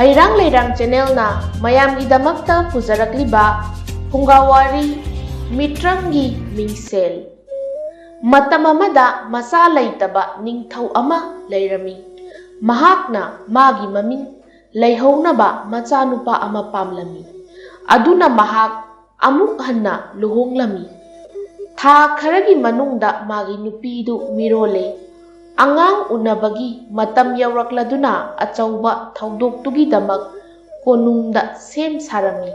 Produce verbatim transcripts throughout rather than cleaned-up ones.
ꯍꯩꯔꯥꯡ ꯂꯩꯔꯥꯡ ꯆꯦꯅꯦꯜꯅ ꯃꯌꯥꯝꯒꯤꯗꯃꯛꯇ ꯄꯨꯖꯔꯛꯂꯤꯕ ꯐꯨꯡꯒꯥꯋꯥꯔꯤ ꯃꯤꯇ꯭ꯔꯪꯒꯤ ꯃꯤꯡꯁꯦꯜ꯫ ꯃꯇꯝ ꯑꯃꯗ ꯃꯆꯥ ꯂꯩꯇꯕ ꯅꯤꯡꯊꯧ ꯑꯃ ꯂꯩꯔꯝꯃꯤ꯫ ꯃꯍꯥꯛꯅ ꯃꯥꯒꯤ ꯃꯃꯤꯡ ꯂꯩꯍꯧꯅꯕ ꯃꯆꯥꯅꯨꯄꯥ ꯑꯃ ꯄꯥꯝꯂꯝꯃꯤ꯫ ꯑꯗꯨꯅ ꯃꯍꯥꯛ ꯑꯃꯨꯛ ꯍꯟꯅ ꯂꯨꯍꯣꯡꯂꯝꯃꯤ꯫ ꯊꯥ ꯈꯔꯒꯤ ꯃꯅꯨꯡꯗ ꯃꯥꯒꯤ ꯅꯨꯄꯤꯗꯨ ꯃꯤꯔꯣꯜꯂꯦ꯫ ꯑꯉꯥꯡ ꯎꯅꯕꯒꯤ ꯃꯇꯝ ꯌꯧꯔꯛꯂꯗꯨꯅ ꯑꯆꯧꯕ ꯊꯧꯗꯣꯛꯇꯨꯒꯤꯗꯃꯛ ꯀꯣꯅꯨꯡꯗ ꯁꯦꯝ ꯁꯥꯔꯝꯃꯤ꯫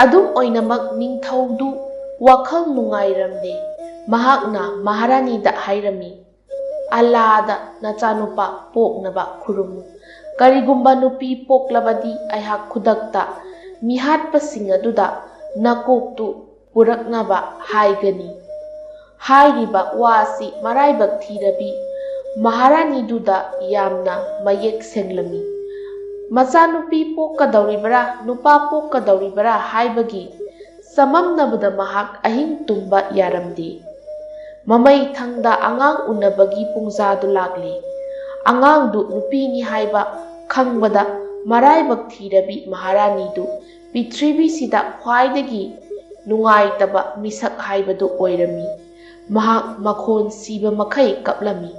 ꯑꯗꯨꯝ ꯑꯣꯏꯅꯃꯛ ꯅꯤꯡꯊꯧꯗꯨ ꯋꯥꯈꯜ ꯅꯨꯡꯉꯥꯏꯔꯝꯗꯦ꯫ ꯃꯍꯥꯛꯅ ꯃꯍꯥꯔꯥꯅꯤꯗ ꯍꯥꯏꯔꯝꯃꯤ, "ꯑꯜꯂꯥꯗ ꯅꯆꯥꯅꯨꯄꯥ ꯄꯣꯛꯅꯕ ꯈꯨꯔꯨꯝꯃꯨ꯫ ꯀꯔꯤꯒꯨꯝꯕ ꯅꯨꯄꯤ ꯄꯣꯛꯂꯕꯗꯤ ꯑꯩꯍꯥꯛ ꯈꯨꯗꯛꯇ ꯃꯤꯍꯥꯠꯄꯁꯤꯡ ꯑꯗꯨꯗ ꯅꯀꯣꯛꯇꯨ ꯄꯨꯔꯛꯅꯕ ꯍꯥꯏꯒꯅꯤ"꯫ ꯍꯥꯏꯔꯤꯕ ꯋꯥ ꯑꯁꯤ ꯃꯔꯥꯏꯕꯛ ꯊꯤꯔꯕꯤ ꯃꯍꯥꯔꯥꯅꯤꯗꯨꯗ ꯌꯥꯝꯅ ꯃꯌꯦꯛ ꯁꯦꯡꯂꯝꯃꯤ꯫ ꯃꯆꯥꯅꯨꯄꯤ ꯄꯣꯛꯀꯗꯧꯔꯤꯕꯔꯥ, ꯅꯨꯄꯥ ꯄꯣꯛꯀꯗꯧꯔꯤꯕꯔꯥ ꯍꯥꯏꯕꯒꯤ ꯆꯃꯝꯅꯕꯗ ꯃꯍꯥꯛ ꯑꯍꯤꯡ ꯇꯨꯝꯕ ꯌꯥꯔꯝꯗꯦ꯫ ꯃꯃꯩ ꯊꯪꯗ ꯑꯉꯥꯡ ꯎꯅꯕꯒꯤ ꯄꯨꯡꯖꯥꯗꯨ ꯂꯥꯛꯂꯦ꯫ ꯑꯉꯥꯡꯗꯨ ꯅꯨꯄꯤꯅꯤ ꯍꯥꯏꯕ ꯈꯪꯕꯗ ꯃꯔꯥꯏꯕꯛ ꯊꯤꯔꯕꯤ ꯃꯍꯥꯔꯥꯅꯤꯗꯨ ꯄ꯭ꯔꯤꯊꯤꯕꯤꯁꯤꯗ ꯈ꯭ꯋꯥꯏꯗꯒꯤ ꯅꯨꯡꯉꯥꯏꯇꯕ ꯃꯤꯁꯛ ꯍꯥꯏꯕꯗꯨ ꯑꯣꯏꯔꯝꯃꯤ꯫ ꯃꯍꯥꯛ ꯃꯈꯣꯟ ꯁꯤꯕ ꯃꯈꯩ ꯀꯞꯂꯝꯃꯤ꯫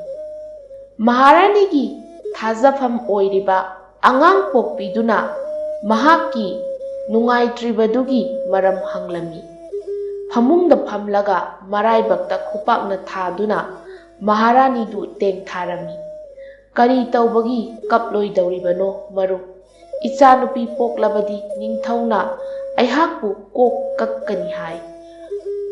ꯃꯍꯥꯔꯥꯅꯤꯒꯤ ꯊꯥꯖꯐꯝ ꯑꯣꯏꯔꯤꯕ ꯑꯉꯥꯡ ꯄꯣꯛꯄꯤꯗꯨꯅ ꯃꯍꯥꯛꯀꯤ ꯅꯨꯡꯉꯥꯏꯇ꯭ꯔꯤꯕꯗꯨꯒꯤ ꯃꯔꯝ ꯍꯪꯂꯝꯃꯤ꯫ ꯐꯃꯨꯡꯗ ꯐꯝꯂꯒ ꯃꯔꯥꯏꯕꯛꯇ ꯈꯨꯄꯥꯛꯅ ꯊꯥꯗꯨꯅ ꯃꯍꯥꯔꯥꯅꯤꯗꯨ ꯇꯦꯡꯊꯥꯔꯝꯃꯤ꯫ "ꯀꯔꯤ ꯇꯧꯕꯒꯤ ꯀꯞꯂꯣꯏꯗꯧꯔꯤꯕꯅꯣ, ꯃꯔꯨꯞ? ꯏꯆꯥꯅꯨꯄꯤ ꯄꯣꯛꯂꯕꯗꯤ ꯅꯤꯡꯊꯧꯅ ꯑꯩꯍꯥꯛꯄꯨ ꯀꯣꯛ ꯀꯛꯀꯅꯤ ꯍꯥꯏ"꯫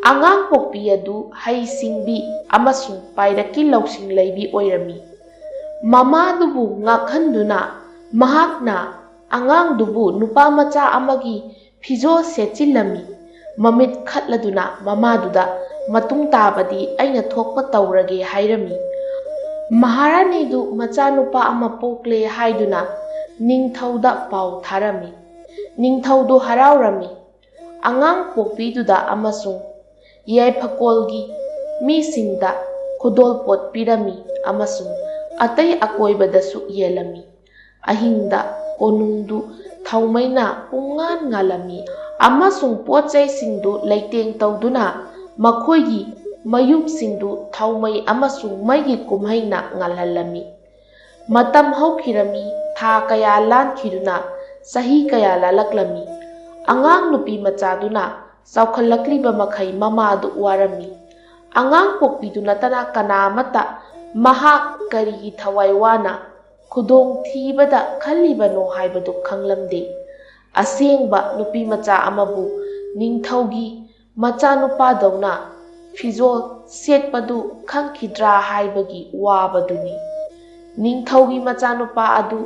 ꯑꯉꯥꯡ ꯄꯣꯛꯄꯤ ꯑꯗꯨ ꯍꯩ ꯁꯤꯡꯕꯤ ꯑꯃꯁꯨꯡ ꯄꯥꯏꯔꯛꯀꯤ ꯂꯧꯁꯤꯡ ꯂꯩꯕꯤ ꯑꯣꯏꯔꯝꯃꯤ꯫ ꯃꯃꯥꯗꯨꯕꯨ ꯉꯥꯛꯍꯟꯗꯨꯅ ꯃꯍꯥꯛꯅ ꯑꯉꯥꯡꯗꯨꯕꯨ ꯅꯨꯄꯥ ꯃꯆꯥ ꯑꯃꯒꯤ ꯐꯤꯖꯣꯜ ꯁꯦꯠꯆꯤꯜꯂꯝꯃꯤ꯫ ꯃꯃꯤꯠ ꯈꯠꯂꯗꯨꯅ ꯃꯃꯥꯗꯨꯗ "ꯃꯇꯨꯡ ꯇꯥꯕꯗꯤ ꯑꯩꯅ ꯊꯣꯛꯄ ꯇꯧꯔꯒꯦ" ꯍꯥꯏꯔꯝꯃꯤ꯫ ꯃꯍꯥꯔꯥꯅꯤꯗꯨ ꯃꯆꯥꯅꯨꯄꯥ ꯑꯃ ꯄꯣꯛꯂꯦ ꯍꯥꯏꯗꯨꯅ ꯅꯤꯡꯊꯧꯗ ꯄꯥꯎ ꯊꯥꯔꯝꯃꯤ꯫ ꯅꯤꯡꯊꯧꯗꯨ ꯍꯔꯥꯎꯔꯝꯃꯤ꯫ ꯑꯉꯥꯡ ꯄꯣꯛꯄꯤꯗꯨꯗ ꯑꯃꯁꯨꯡ ꯌꯥꯏꯐꯀꯣꯜꯒꯤ ꯃꯤꯁꯤꯡꯗ ꯈꯨꯗꯣꯜꯄꯣꯠ ꯄꯤꯔꯝꯃꯤ ꯑꯃꯁꯨꯡ ꯑꯇꯩ ꯑꯀꯣꯏꯕꯗꯁꯨ ꯌꯦꯜꯂꯝꯃꯤ꯫ ꯑꯍꯤꯡꯗ ꯀꯣꯅꯨꯡꯗꯨ ꯊꯧꯃꯩꯅ ꯄꯨꯡꯉꯥꯟ ꯉꯥꯜꯂꯝꯃꯤ, ꯑꯃꯁꯨꯡ ꯄꯣꯠ ꯆꯩꯁꯤꯡꯗꯨ ꯂꯩꯇꯦꯡ ꯇꯧꯗꯨꯅ ꯃꯈꯣꯏꯒꯤ ꯃꯌꯨꯝꯁꯤꯡꯗꯨ ꯊꯧꯃꯩ ꯑꯃꯁꯨꯡ ꯃꯩꯒꯤ ꯀꯨꯝꯍꯩꯅ ꯉꯥꯜꯍꯜꯂꯝꯃꯤ꯫ ꯃꯇꯝ ꯍꯧꯈꯤꯔꯝꯃꯤ, ꯊꯥ ꯀꯌꯥ ꯂꯥꯟꯈꯤꯗꯨꯅ ꯆꯍꯤ ꯀꯌꯥ ꯂꯥꯜꯂꯛꯂꯝꯃꯤ꯫ ꯑꯉꯥꯡ ꯅꯨꯄꯤ ꯃꯆꯥꯗꯨꯅ ꯆꯥꯎꯈꯠꯂꯛꯂꯤꯕ ꯃꯈꯩ ꯃꯃꯥꯗꯨ ꯋꯥꯔꯝꯃꯤ꯫ ꯑꯉꯥꯡ ꯄꯣꯛꯄꯤꯗꯨ ꯅꯠꯇꯅ ꯀꯅꯥ ꯑꯃꯠꯇ ꯃꯍꯥꯛ ꯀꯔꯤꯒꯤ ꯊꯋꯥꯏ ꯋꯥꯅ ꯈꯨꯗꯣꯡꯊꯤꯕꯗ ꯈꯜꯂꯤꯕꯅꯣ ꯍꯥꯏꯕꯗꯨ ꯈꯪꯂꯝꯗꯦ꯫ ꯑꯁꯦꯡꯕ ꯅꯨꯄꯤ ꯃꯆꯥ ꯑꯃꯕꯨ ꯅꯤꯡꯊꯧꯒꯤ ꯃꯆꯥꯅꯨꯄꯥꯗꯧꯅ ꯐꯤꯖꯣꯜ ꯁꯦꯠꯄꯗꯨ ꯈꯪꯈꯤꯗ꯭ꯔꯥ ꯍꯥꯏꯕꯒꯤ ꯋꯥꯕꯗꯨꯅꯤ꯫ ꯅꯤꯡꯊꯧꯒꯤ ꯃꯆꯥꯅꯨꯄꯥ ꯑꯗꯨ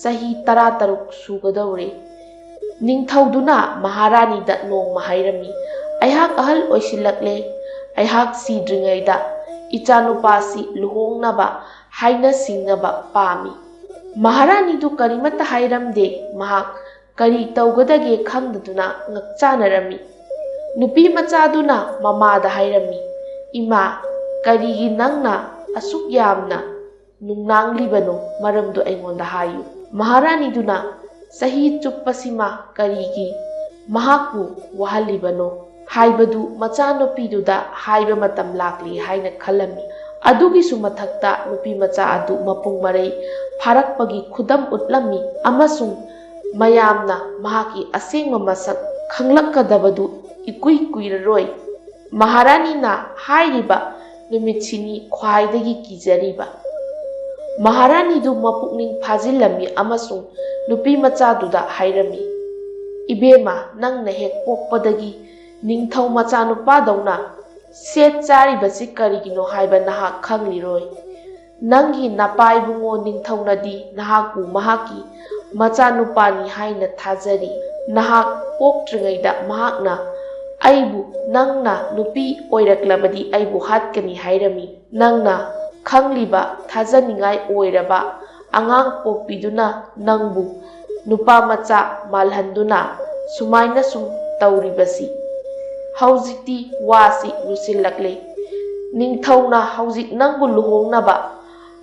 ꯆꯍꯤ ꯇꯔꯥꯇꯔꯨꯛ ꯁꯨꯒꯗꯧꯔꯦ꯫ ꯅꯤꯡꯊꯧꯗꯨꯅ ꯃꯍꯥꯔꯥꯅꯤꯗ ꯅꯣꯡꯃ ꯍꯥꯏꯔꯝꯃꯤ, "ꯑꯩꯍꯥꯛ ꯑꯍꯜ ꯑꯣꯏꯁꯤꯜꯂꯛꯂꯦ꯫ ꯑꯩꯍꯥꯛ ꯁꯤꯗ꯭ꯔꯤꯉꯩꯗ ꯏꯆꯥꯅꯨꯄꯥꯁꯤ ꯂꯨꯍꯣꯡꯅꯕ ꯍꯥꯏꯅ ꯁꯤꯡꯅꯕ ꯄꯥꯝꯃꯤ꯫" ꯃꯍꯥꯔꯥꯅꯤꯗꯨ ꯀꯔꯤꯃꯠꯇ ꯍꯥꯏꯔꯝꯗꯦ꯫ ꯃꯍꯥꯛ ꯀꯔꯤ ꯇꯧꯒꯗꯒꯦ ꯈꯪꯗꯗꯨꯅ ꯉꯛꯆꯥꯅꯔꯝꯃꯤ꯫ ꯅꯨꯄꯤ ꯃꯆꯥꯗꯨꯅ ꯃꯃꯥꯗ ꯍꯥꯏꯔꯝꯃꯤ, "ꯏꯃꯥ, ꯀꯔꯤꯒꯤ ꯅꯪꯅ ꯑꯁꯨꯛ ꯌꯥꯝꯅ ꯅꯨꯡꯅꯥꯡꯂꯤꯕꯅꯣ? ꯃꯔꯝꯗꯨ ꯑꯩꯉꯣꯟꯗ ꯍꯥꯏꯌꯨ꯫" ꯃꯍꯥꯔꯥꯅꯤꯗꯨꯅ ꯆꯍꯤ ꯆꯨꯞꯄꯁꯤꯃ ꯀꯔꯤꯒꯤ ꯃꯍꯥꯛꯄꯨ ꯋꯥꯍꯜꯂꯤꯕꯅꯣ ꯍꯥꯏꯕꯗꯨ ꯃꯆꯥꯅꯨꯄꯤꯗꯨꯗ ꯍꯥꯏꯕ ꯃꯇꯝ ꯂꯥꯛꯂꯤ ꯍꯥꯏꯅ ꯈꯜꯂꯝꯃꯤ꯫ ꯑꯗꯨꯒꯤꯁꯨ ꯃꯊꯛꯇ ꯅꯨꯄꯤ ꯃꯆꯥ ꯑꯗꯨ ꯃꯄꯨꯡ ꯃꯔꯩ ꯐꯥꯔꯛꯄꯒꯤ ꯈꯨꯗꯝ ꯎꯠꯂꯝꯃꯤ ꯑꯃꯁꯨꯡ ꯃꯌꯥꯝꯅ ꯃꯍꯥꯛꯀꯤ ꯑꯁꯦꯡꯕ ꯃꯁꯛ ꯈꯪꯂꯛꯀꯗꯕꯗꯨ ꯏꯀꯨꯏ ꯀꯨꯏꯔꯔꯣꯏ꯫ ꯃꯍꯥꯔꯥꯅꯤꯅ ꯍꯥꯏꯔꯤꯕ ꯅꯨꯃꯤꯠꯁꯤꯅꯤ ꯈ꯭ꯋꯥꯏꯗꯒꯤ ꯀꯤꯖꯔꯤꯕ꯫ ꯃꯍꯥꯔꯥꯅꯤꯗꯨ ꯃꯄꯨꯛꯅꯤꯡ ꯐꯥꯖꯤꯜꯂꯝꯃꯤ ꯑꯃꯁꯨꯡ ꯅꯨꯄꯤ ꯃꯆꯥꯗꯨꯗ ꯍꯥꯏꯔꯝꯃꯤ, "ꯏꯕꯦꯝꯃ, ꯅꯪꯅ ꯍꯦꯛ ꯄꯣꯛꯄꯗꯒꯤ ꯅꯤꯡꯊꯧ ꯃꯆꯥꯅꯨꯄꯥꯗꯧꯅ ꯁꯦꯠ ꯆꯥꯔꯤꯕꯁꯤ ꯀꯔꯤꯒꯤꯅꯣ ꯍꯥꯏꯕ ꯅꯍꯥꯛ ꯈꯪꯂꯤꯔꯣꯏ꯫ ꯅꯪꯒꯤ ꯅꯄꯥ ꯏꯕꯨꯡꯉꯣ ꯅꯤꯡꯊꯧꯅꯗꯤ ꯅꯍꯥꯛꯄꯨ ꯃꯍꯥꯛꯀꯤ ꯃꯆꯥꯅꯨꯄꯥꯅꯤ ꯍꯥꯏꯅ ꯊꯥꯖꯔꯤ꯫ ꯅꯍꯥꯛ ꯄꯣꯛꯇ꯭ꯔꯤꯉꯩꯗ ꯃꯍꯥꯛꯅ ꯑꯩꯕꯨ, ꯅꯪꯅ ꯅꯨꯄꯤ ꯑꯣꯏꯔꯛꯂꯕꯗꯤ ꯑꯩꯕꯨ ꯍꯥꯠꯀꯅꯤ ꯍꯥꯏꯔꯝꯃꯤ꯫ ꯅꯪꯅ ꯈꯪꯂꯤꯕ ꯊꯥꯖꯅꯤꯡꯉꯥꯏ ꯑꯣꯏꯔꯕ ꯑꯉꯥꯡ ꯄꯣꯛꯄꯤꯗꯨꯅ ꯅꯪꯕꯨ ꯅꯨꯄꯥ ꯃꯆꯥ ꯃꯥꯜꯍꯟꯗꯨꯅ ꯁꯨꯃꯥꯏꯅ ꯁꯨꯝ ꯇꯧꯔꯤꯕꯁꯤ꯫ ꯍꯧꯖꯤꯛꯇꯤ ꯋꯥꯁꯤ ꯂꯨꯁꯤꯜꯂꯛꯂꯦ꯫ ꯅꯤꯡꯊꯧꯅ ꯍꯧꯖꯤꯛ ꯅꯪꯕꯨ ꯂꯨꯍꯣꯡꯅꯕ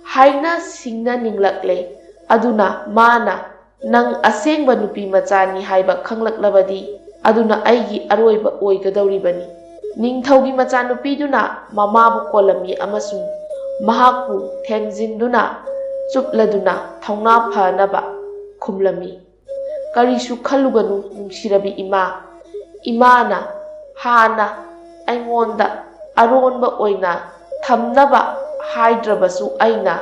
ꯍꯥꯏꯅ ꯁꯤꯡꯅꯅꯤꯡꯂꯛꯂꯦ꯫ ꯑꯗꯨꯅ ꯃꯥꯅ ꯅꯪ ꯑꯁꯦꯡꯕ ꯅꯨꯄꯤ ꯃꯆꯥꯅꯤ ꯍꯥꯏꯕ ꯈꯪꯂꯛꯂꯕꯗꯤ, ꯑꯗꯨꯅ ꯑꯩꯒꯤ ꯑꯔꯣꯏꯕ ꯑꯣꯏꯒꯗꯧꯔꯤꯕꯅꯤ꯫ ꯅꯤꯡꯊꯧꯒꯤ ꯃꯆꯥꯅꯨꯄꯤꯗꯨꯅ ꯃꯃꯥꯕꯨ ꯀꯣꯜꯂꯝꯃꯤ ꯑꯃꯁꯨꯡ ꯃꯍꯥꯛꯄꯨ ꯊꯦꯝꯖꯤꯟꯗꯨꯅ ꯆꯨꯞꯂꯗꯨꯅ ꯊꯧꯅꯥ ꯐꯅꯕ ꯈꯨꯝꯂꯝꯃꯤ꯫ "ꯀꯔꯤꯁꯨ ꯈꯜꯂꯨꯒꯅꯨ, ꯅꯨꯡꯁꯤꯔꯕꯤ ꯏꯃꯥ꯫ ꯏꯃꯥꯅ ꯍꯥꯟꯅ ꯑꯩꯉꯣꯟꯗ ꯑꯔꯣꯟꯕ ꯑꯣꯏꯅ ꯊꯝꯅꯕ ꯍꯥꯏꯗ꯭ꯔꯕꯁꯨ, ꯑꯩꯅ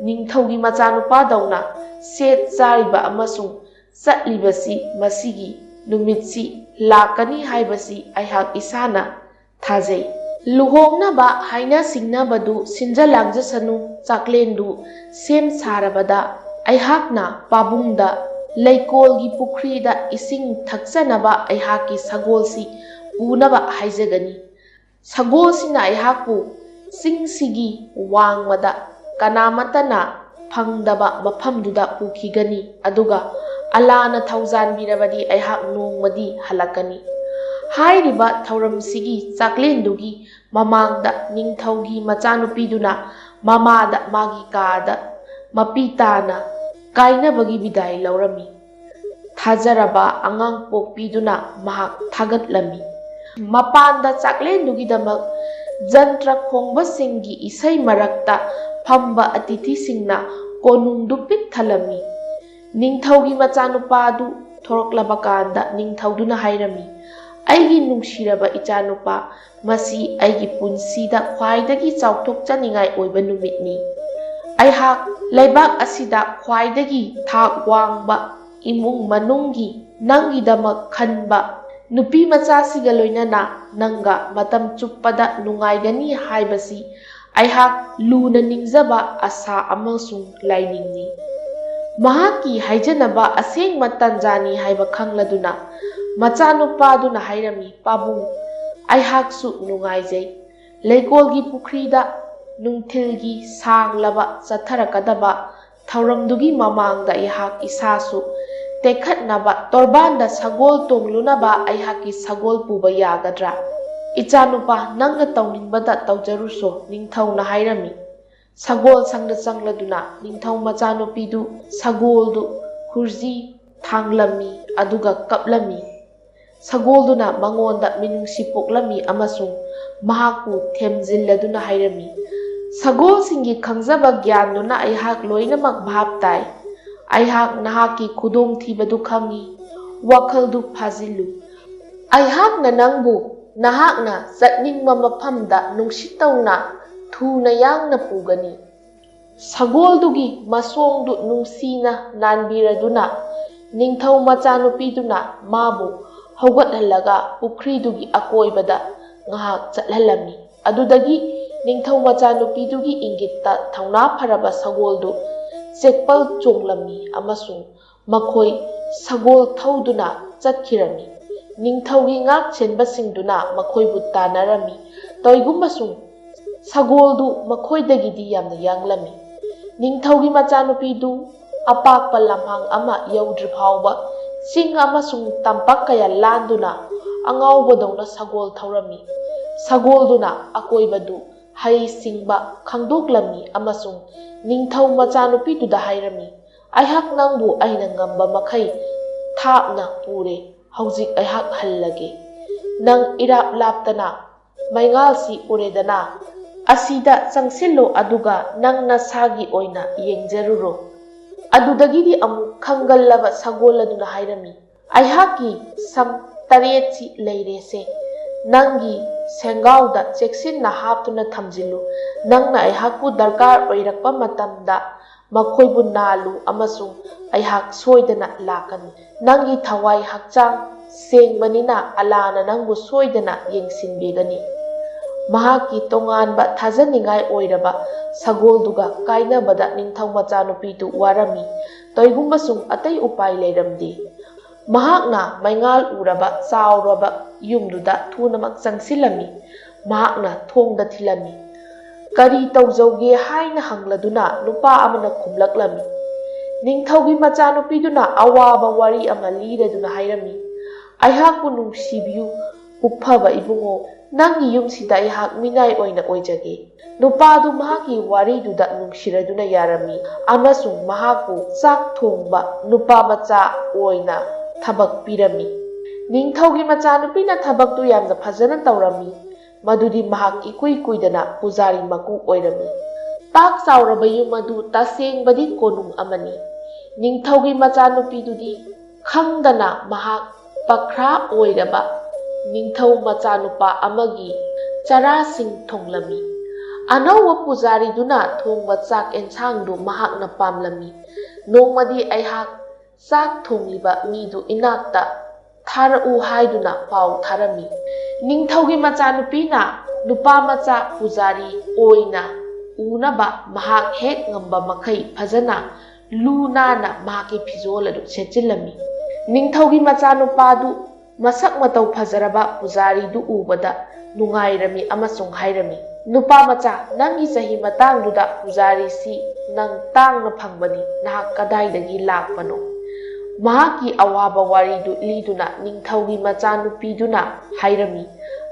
ꯅꯤꯡꯊꯧꯒꯤ ꯃꯆꯥꯅꯨꯄꯥꯗꯧꯅ ꯁꯦꯠ ꯆꯥꯔꯤꯕ ꯑꯃꯁꯨꯡ ꯆꯠꯂꯤꯕꯁꯤ ꯃꯁꯤꯒꯤ ꯅꯨꯃꯤꯠꯁꯤ ꯂꯥꯛꯀꯅꯤ ꯍꯥꯏꯕꯁꯤ ꯑꯩꯍꯥꯛ ꯏꯁꯥꯅ ꯊꯥꯖꯩ꯫ ꯂꯨꯍꯣꯡꯅꯕ ꯍꯥꯏꯅ ꯁꯤꯡꯅꯕꯗꯨ ꯁꯤꯟꯖ ꯂꯥꯡꯖꯁꯅꯨ, ꯆꯥꯛꯂꯦꯟꯗꯨ ꯁꯦꯝ ꯁꯥꯔꯕꯗ ꯑꯩꯍꯥꯛꯅ ꯄꯥꯕꯨꯡꯗ ꯂꯩꯀꯣꯜꯒꯤ ꯄꯨꯈ꯭ꯔꯤꯗ ꯏꯁꯤꯡ ꯊꯛꯆꯅꯕ ꯑꯩꯍꯥꯛꯀꯤ ꯁꯒꯣꯜꯁꯤ ꯄꯨꯅꯕ ꯍꯥꯏꯖꯒꯅꯤ꯫ ꯁꯒꯣꯜꯁꯤꯅ ꯑꯩꯍꯥꯛꯄꯨ ꯆꯤꯡꯁꯤꯒꯤ ꯋꯥꯡꯃꯗ ꯀꯅꯥꯃꯠꯇꯅ ꯐꯪꯗꯕ ꯃꯐꯝꯗꯨꯗ ꯄꯨꯈꯤꯒꯅꯤ, ꯑꯗꯨꯒ ꯑꯂꯥꯅ ꯊꯧꯖꯥꯟꯕꯤꯔꯕꯗꯤ ꯑꯩꯍꯥꯛ ꯅꯣꯡꯃꯗꯤ ꯍꯜꯂꯛꯀꯅꯤ꯫" ꯍꯥꯏꯔꯤꯕ ꯊꯧꯔꯝꯁꯤꯒꯤ ꯆꯥꯛꯂꯦꯟꯗꯨꯒꯤ ꯃꯃꯥꯡꯗ ꯅꯤꯡꯊꯧꯒꯤ ꯃꯆꯥꯅꯨꯄꯤꯗꯨꯅ ꯃꯃꯥꯗ ꯃꯥꯒꯤ ꯀꯥꯗ ꯃꯄꯤ ꯇꯥꯅ ꯀꯥꯏꯅꯕꯒꯤ ꯕꯤꯗꯥꯏ ꯂꯧꯔꯝꯃꯤ꯫ ꯊꯥꯖꯔꯕ ꯑꯉꯥꯡ ꯄꯣꯛꯄꯤꯗꯨꯅ ꯃꯍꯥꯛ ꯊꯥꯒꯠꯂꯝꯃꯤ꯫ ꯃꯄꯥꯟꯗ ꯆꯥꯛꯂꯦꯟꯗꯨꯒꯤꯗꯃꯛ ꯖꯟꯇ꯭ꯔ ꯈꯣꯡꯕꯁꯤꯡꯒꯤ ꯏꯁꯩ ꯃꯔꯛꯇ ꯐꯝꯕ ꯑꯇꯤꯊꯤꯁꯤꯡꯅ ꯀꯣꯅꯨꯡꯗꯨ ꯄꯤꯛ ꯊꯜꯂꯝꯃꯤ꯫ ꯅꯤꯡꯊꯧꯒꯤ ꯃꯆꯥꯅꯨꯄꯥꯗꯨ ꯊꯣꯔꯛꯂꯕ ꯀꯥꯟꯗ ꯅꯤꯡꯊꯧꯗꯨꯅ ꯍꯥꯏꯔꯝꯃꯤ, "ꯑꯩꯒꯤ ꯅꯨꯡꯁꯤꯔꯕ ꯏꯆꯥꯅꯨꯄꯥ, ꯃꯁꯤ ꯑꯩꯒꯤ ꯄꯨꯟꯁꯤꯗ ꯈ꯭ꯋꯥꯏꯗꯒꯤ ꯆꯥꯎꯊꯣꯛꯆꯅꯤꯡꯉꯥꯏ ꯑꯣꯏꯕ ꯅꯨꯃꯤꯠꯅꯤ꯫ ꯑꯩꯍꯥꯛ ꯂꯩꯕꯥꯛ ꯑꯁꯤꯗ ꯈ꯭ꯋꯥꯏꯗꯒꯤ ꯊꯥꯛ ꯋꯥꯡꯕ ꯏꯃꯨꯡ ꯃꯅꯨꯡꯒꯤ ꯅꯪꯒꯤꯗꯃꯛ ꯈꯟꯕ ꯅꯨꯄꯤ ꯃꯆꯥꯁꯤꯒ ꯂꯣꯏꯅꯅ ꯅꯪꯒ ꯃꯇꯝ ꯆꯨꯞꯄꯗ ꯅꯨꯡꯉꯥꯏꯒꯅꯤ ꯍꯥꯏꯕꯁꯤ ꯑꯩꯍꯥꯛ ꯂꯨꯅ ꯅꯤꯡꯖꯕ ꯑꯁꯥ ꯑꯃꯁꯨꯡ ꯂꯥꯏꯅꯤꯡꯅꯤ꯫" ꯃꯍꯥꯛꯀꯤ ꯍꯥꯏꯖꯅꯕ ꯑꯁꯦꯡꯕ ꯇꯟꯖꯥꯅꯤ ꯍꯥꯏꯕ ꯈꯪꯂꯗꯨꯅ ꯃꯆꯥꯅꯨꯄꯥꯗꯨꯅ ꯍꯥꯏꯔꯝꯃꯤ, "ꯄꯥꯕꯨꯡ, ꯑꯩꯍꯥꯛꯁꯨ ꯅꯨꯡꯉꯥꯏꯖꯩ꯫ ꯂꯩꯀꯣꯜꯒꯤ ꯄꯨꯈ꯭ꯔꯤꯗ ꯅꯨꯡꯊꯤꯜꯒꯤ ꯁꯥꯡꯂꯕ ꯆꯠꯊꯔꯛꯀꯗꯕ ꯊꯧꯔꯝꯗꯨꯒꯤ ꯃꯃꯥꯡꯗ ꯑꯩꯍꯥꯛ ꯏꯁꯥꯁꯨ ꯇꯦꯛꯈꯠꯅꯕ ꯇꯣꯔꯕꯥꯟꯗ ꯁꯒꯣꯜ ꯇꯣꯡꯂꯨꯅꯕ ꯑꯩꯍꯥꯛꯀꯤ ꯁꯒꯣꯜ ꯄꯨꯕ ꯌꯥꯒꯗ꯭ꯔꯥ?" "ꯏꯆꯥꯅꯨꯄꯥ, ꯅꯪꯅ ꯇꯧꯅꯤꯡꯕꯗ ꯇꯧꯖꯔꯨꯁꯣ," ꯅꯤꯡꯊꯧꯅ ꯍꯥꯏꯔꯝꯃꯤ꯫ ꯁꯒꯣꯜ ꯁꯪꯗ ꯆꯪꯂꯗꯨꯅ ꯅꯤꯡꯊꯧ ꯃꯆꯥꯅꯨꯄꯤꯗꯨ ꯁꯒꯣꯜꯗꯨ ꯈꯨꯔꯖꯤ ꯊꯥꯡꯂꯝꯃꯤ, ꯑꯗꯨꯒ ꯀꯞꯂꯝꯃꯤ꯫ ꯁꯒꯣꯜꯗꯨꯅ ꯃꯉꯣꯟꯗ ꯃꯤꯅꯨꯡꯁꯤ ꯄꯣꯛꯂꯝꯃꯤ ꯑꯃꯁꯨꯡ ꯃꯍꯥꯛꯄꯨ ꯊꯦꯝꯖꯤꯜꯂꯗꯨꯅ ꯍꯥꯏꯔꯝꯃꯤ, "ꯁꯒꯣꯜꯁꯤꯡꯒꯤ ꯈꯪꯖꯕ ꯒ꯭ꯌꯥꯟꯗꯨꯅ ꯑꯩꯍꯥꯛ ꯂꯣꯏꯅꯃꯛ ꯚꯥꯞ ꯇꯥꯏ꯫ ꯑꯩꯍꯥꯛ ꯅꯍꯥꯛꯀꯤ ꯈꯨꯗꯣꯡꯊꯤꯕꯗꯨ ꯈꯪꯏ꯫ ꯋꯥꯈꯜꯗꯨ ꯐꯥꯖꯤꯜꯂꯨ꯫ ꯑꯩꯍꯥꯛꯅ ꯅꯪꯕꯨ ꯅꯍꯥꯛꯅ ꯆꯠꯅꯤꯡꯕ ꯃꯐꯝꯗ ꯅꯨꯡꯁꯤꯠ ꯇꯧꯅ ꯊꯨꯅ ꯌꯥꯡꯅ ꯄꯨꯒꯅꯤ꯫" ꯁꯒꯣꯜꯗꯨꯒꯤ ꯃꯁꯣꯡꯗꯨ ꯅꯨꯡꯁꯤꯅ ꯅꯥꯟꯕꯤꯔꯗꯨꯅ, ꯅꯤꯡꯊꯧ ꯃꯆꯥꯅꯨꯄꯤꯗꯨꯅ ꯃꯥꯕꯨ ꯍꯧꯒꯠꯍꯜꯂꯒ ꯄꯨꯈ꯭ꯔꯤꯗꯨꯒꯤ ꯑꯀꯣꯏꯕꯗ ꯉꯥꯏꯍꯥꯛ ꯆꯠꯍꯜꯂꯝꯃꯤ꯫ ꯑꯗꯨꯗꯒꯤ ꯅꯤꯡꯊꯧ ꯃꯆꯥꯅꯨꯄꯤꯗꯨꯒꯤ ꯏꯪꯒꯤꯠꯇ ꯊꯧꯅꯥ ꯐꯔꯕ ꯁꯒꯣꯜꯗꯨ ꯆꯦꯛꯄꯜ ꯆꯣꯡꯂꯝꯃꯤ ꯑꯃꯁꯨꯡ ꯃꯈꯣꯏ ꯁꯒꯣꯜ ꯊꯧꯗꯨꯅ ꯆꯠꯈꯤꯔꯝꯃꯤ꯫ ꯅꯤꯡꯊꯧꯒꯤ ꯉꯥꯛ ꯁꯦꯟꯕꯁꯤꯡꯗꯨꯅ ꯃꯈꯣꯏꯕꯨ ꯇꯥꯟꯅꯔꯝꯃꯤ꯫ ꯇꯧꯏꯒꯨꯝꯕꯁꯨꯡ ꯁꯒꯣꯜꯗꯨ ꯃꯈꯣꯏꯗꯒꯤꯗꯤ ꯌꯥꯝꯅ ꯌꯥꯡꯂꯝꯃꯤ꯫ ꯅꯤꯡꯊꯧꯒꯤ ꯃꯆꯥꯅꯨꯄꯤꯗꯨ ꯑꯄꯥꯛꯄ ꯂꯝꯍꯥꯡ ꯑꯃ ꯌꯧꯗ꯭ꯔꯤ ꯐꯥꯎꯕ ꯆꯤꯡ ꯑꯃꯁꯨꯡ ꯇꯝꯄꯥꯛ ꯀꯌꯥ ꯂꯥꯟꯗꯨꯅ ꯑꯉꯥꯎꯕꯗꯧꯅ ꯁꯒꯣꯜ ꯊꯧꯔꯝꯃꯤ꯫ ꯁꯒꯣꯜꯗꯨꯅ ꯑꯀꯣꯏꯕꯗꯨ ꯍꯩ ꯁꯤꯡꯕ ꯈꯪꯗꯣꯛꯂꯝꯃꯤ ꯑꯃꯁꯨꯡ ꯅꯤꯡꯊꯧ ꯃꯆꯥꯅꯨꯄꯤꯗꯨꯗ ꯍꯥꯏꯔꯝꯃꯤ, "ꯑꯩꯍꯥꯛ ꯅꯪꯕꯨ ꯑꯩꯅ ꯉꯝꯕ ꯃꯈꯩ ꯊꯥꯞꯅ ꯄꯨꯔꯦ꯫ ꯍꯧꯖꯤꯛ ꯑꯩꯍꯥꯛ ꯍꯜꯂꯒꯦ꯫ ꯅꯪ ꯏꯔꯥꯞ ꯂꯥꯞꯇꯅ ꯃꯩꯉꯥꯜꯁꯤ ꯎꯔꯦꯗꯅ? ꯑꯁꯤꯗ ꯆꯪꯁꯤꯜꯂꯣ, ꯑꯗꯨꯒ ꯅꯪ ꯅꯁꯥꯒꯤ ꯑꯣꯏꯅ ꯌꯦꯡꯖꯔꯨꯔꯣ꯫" ꯑꯗꯨꯗꯒꯤꯗꯤ ꯑꯃꯨꯛ ꯈꯪꯒꯜꯂꯕ ꯁꯒꯣꯜ ꯑꯗꯨꯅ ꯍꯥꯏꯔꯝꯃꯤ, "ꯑꯩꯍꯥꯛꯀꯤ ꯁꯝ ꯇꯔꯦꯠꯁꯤ ꯂꯩꯔꯦꯁꯦ꯫ ꯅꯪꯒꯤ ꯁꯦꯡꯒꯥꯎꯗ ꯆꯦꯛꯁꯤꯟꯅ ꯍꯥꯞꯇꯨꯅ ꯊꯝꯖꯤꯜꯂꯨ꯫ ꯅꯪꯅ ꯑꯩꯍꯥꯛꯄꯨ ꯗꯔꯀꯥꯔ ꯑꯣꯏꯔꯛꯄ ꯃꯇꯝꯗ ꯃꯈꯣꯏꯕꯨ ꯅꯥꯜꯂꯨ ꯑꯃꯁꯨꯡ ꯑꯩꯍꯥꯛ ꯁꯣꯏꯗꯅ ꯂꯥꯛꯀꯅꯤ꯫ ꯅꯪꯒꯤ ꯊꯋꯥꯏ ꯍꯛꯆꯥꯡ ꯁꯦꯡꯕꯅꯤꯅ ꯑꯂꯥꯅ ꯅꯪꯕꯨ ꯁꯣꯏꯗꯅ ꯌꯦꯡꯁꯤꯟꯕꯤꯒꯅꯤ꯫" ꯃꯍꯥꯛꯀꯤ ꯇꯣꯉꯥꯟꯕ ꯊꯥꯖꯅꯤꯡꯉꯥꯏ ꯑꯣꯏꯔꯕ ꯁꯒꯣꯜꯗꯨꯒ ꯀꯥꯏꯅꯕꯗ ꯅꯤꯡꯊꯧ ꯃꯆꯥꯅꯨꯄꯤꯗꯨ ꯋꯥꯔꯝꯃꯤ꯫ ꯇꯧꯏꯒꯨꯝꯕꯁꯨꯡ ꯑꯇꯩ ꯎꯄꯥꯏ ꯂꯩꯔꯝꯗꯦ꯫ ꯃꯍꯥꯛꯅ ꯃꯩꯉꯥꯜ ꯎꯔꯕ ꯆꯥꯎꯔꯕ ꯌꯨꯝꯗꯨꯗ ꯊꯨꯅꯃꯛ ꯆꯪꯁꯤꯜꯂꯝꯃꯤ꯫ ꯃꯍꯥꯛꯅ ꯊꯣꯡꯗ ꯊꯤꯜꯂꯝꯃꯤ꯫ "ꯀꯔꯤ ꯇꯧꯖꯧꯒꯦ?" ꯍꯥꯏꯅ ꯍꯪꯂꯗꯨꯅ ꯅꯨꯄꯥ ꯑꯃꯅ ꯈꯨꯝꯂꯛꯂꯝꯃꯤ꯫ ꯅꯤꯡꯊꯧꯒꯤ ꯃꯆꯥꯅꯨꯄꯤꯗꯨꯅ ꯑꯋꯥꯕ ꯋꯥꯔꯤ ꯑꯃ ꯂꯤꯔꯗꯨꯅ ꯍꯥꯏꯔꯝꯃꯤ, "ꯑꯩꯍꯥꯛꯄꯨ ꯅꯨꯡꯁꯤꯕꯤꯌꯨ꯫ "ꯄꯨꯛꯐꯕ ꯏꯕꯨꯡꯉꯣ, ꯅꯪꯒꯤ ꯌꯨꯝꯁꯤꯗ ꯑꯩꯍꯥꯛ ꯃꯤꯅꯥꯏ ꯑꯣꯏꯅ ꯑꯣꯏꯖꯒꯦ꯫" ꯅꯨꯄꯥꯗꯨ ꯃꯍꯥꯛꯀꯤ ꯋꯥꯔꯤꯗꯨꯗ ꯅꯨꯡꯁꯤꯔꯗꯨꯅ ꯌꯥꯔꯝꯃꯤ ꯑꯃꯁꯨꯡ ꯃꯍꯥꯛꯄꯨ ꯆꯥꯛ ꯊꯣꯡꯕ ꯅꯨꯄꯥ ꯃꯆꯥ ꯑꯣꯏꯅ ꯊꯕꯛ ꯄꯤꯔꯝꯃꯤ꯫ ꯅꯤꯡꯊꯧꯒꯤ ꯃꯆꯥꯅꯨꯄꯤꯅ ꯊꯕꯛꯇꯨ ꯌꯥꯝꯅ ꯐꯖꯅ ꯇꯧꯔꯝꯃꯤ, ꯃꯗꯨꯗꯤ ꯃꯍꯥꯛ ꯏꯀꯨꯏ ꯀꯨꯏꯗꯅ ꯄꯨꯖꯥꯔꯤ ꯃꯀꯨ ꯑꯣꯏꯔꯝꯃꯤ꯫ ꯄꯥꯛ ꯆꯥꯎꯔꯕ ꯌꯨꯝ ꯑꯗꯨ ꯇꯁꯦꯡꯕꯗꯤ ꯀꯣꯅꯨꯡ ꯑꯃꯅꯤ꯫ ꯅꯤꯡꯊꯧꯒꯤ ꯃꯆꯥꯅꯨꯄꯤꯗꯨꯗꯤ ꯈꯪꯗꯅ ꯃꯍꯥꯛ ꯄꯈ꯭ꯔꯥ ꯑꯣꯏꯔꯕ ꯅꯤꯡꯊꯧ ꯃꯆꯥꯅꯨꯄꯥ ꯑꯃꯒꯤ ꯆꯔꯥꯁꯤꯡ ꯊꯣꯡꯂꯝꯃꯤ꯫ ꯑꯅꯧꯕ ꯄꯨꯖꯥꯔꯤꯗꯨꯅ ꯊꯣꯡꯕ ꯆꯥꯛ ꯑꯦꯟꯁꯥꯡꯗꯨ ꯃꯍꯥꯛꯅ ꯄꯥꯝꯂꯝꯃꯤ꯫ "ꯅꯣꯡꯃꯗꯤ ꯑꯩꯍꯥꯛ ꯆꯥꯛ ꯊꯣꯡꯂꯤꯕ ꯃꯤꯗꯨ ꯏꯅꯥꯛꯇ ꯊꯥꯔꯛꯎ" ꯍꯥꯏꯗꯨꯅ ꯄꯥꯎ ꯊꯥꯔꯝꯃꯤ꯫ ꯅꯤꯡꯊꯧꯒꯤ ꯃꯆꯥꯅꯨꯄꯤꯅ ꯅꯨꯄꯥ ꯃꯆꯥ ꯄꯨꯖꯥꯔꯤ ꯑꯣꯏꯅ ꯎꯅꯕ ꯃꯍꯥꯛ ꯍꯦꯛ ꯉꯝꯕ ꯃꯈꯩ ꯐꯖꯅ ꯂꯨ ꯅꯥꯟꯅ ꯃꯍꯥꯛꯀꯤ ꯐꯤꯖꯣꯜ ꯑꯗꯨ ꯁꯦꯠꯆꯤꯜꯂꯝꯃꯤ꯫ ꯅꯤꯡꯊꯧꯒꯤ ꯃꯆꯥꯅꯨꯄꯥꯗꯨ ꯃꯁꯛ ꯃꯇꯧ ꯐꯖꯔꯕ ꯄꯨꯖꯥꯔꯤꯗꯨ ꯎꯕꯗ ꯅꯨꯡꯉꯥꯏꯔꯝꯃꯤ ꯑꯃꯁꯨꯡ ꯍꯥꯏꯔꯝꯃꯤ, "ꯅꯨꯄꯥ ꯃꯆꯥ, ꯅꯪꯒꯤ ꯆꯍꯤ ꯃꯇꯥꯡꯗꯨꯗ ꯄꯨꯖꯥꯔꯤꯁꯤ ꯅꯪ ꯇꯥꯡꯅ ꯐꯪꯕꯅꯤ꯫ ꯅꯍꯥꯛ ꯀꯗꯥꯏꯗꯒꯤ ꯂꯥꯛꯄꯅꯣ?" ꯃꯍꯥꯛꯀꯤ ꯑꯋꯥꯕ ꯋꯥꯔꯤꯗꯨ ꯂꯤꯗꯨꯅ ꯅꯤꯡꯊꯧꯒꯤ ꯃꯆꯥꯅꯨꯄꯤꯗꯨꯅ ꯍꯥꯏꯔꯝꯃꯤ,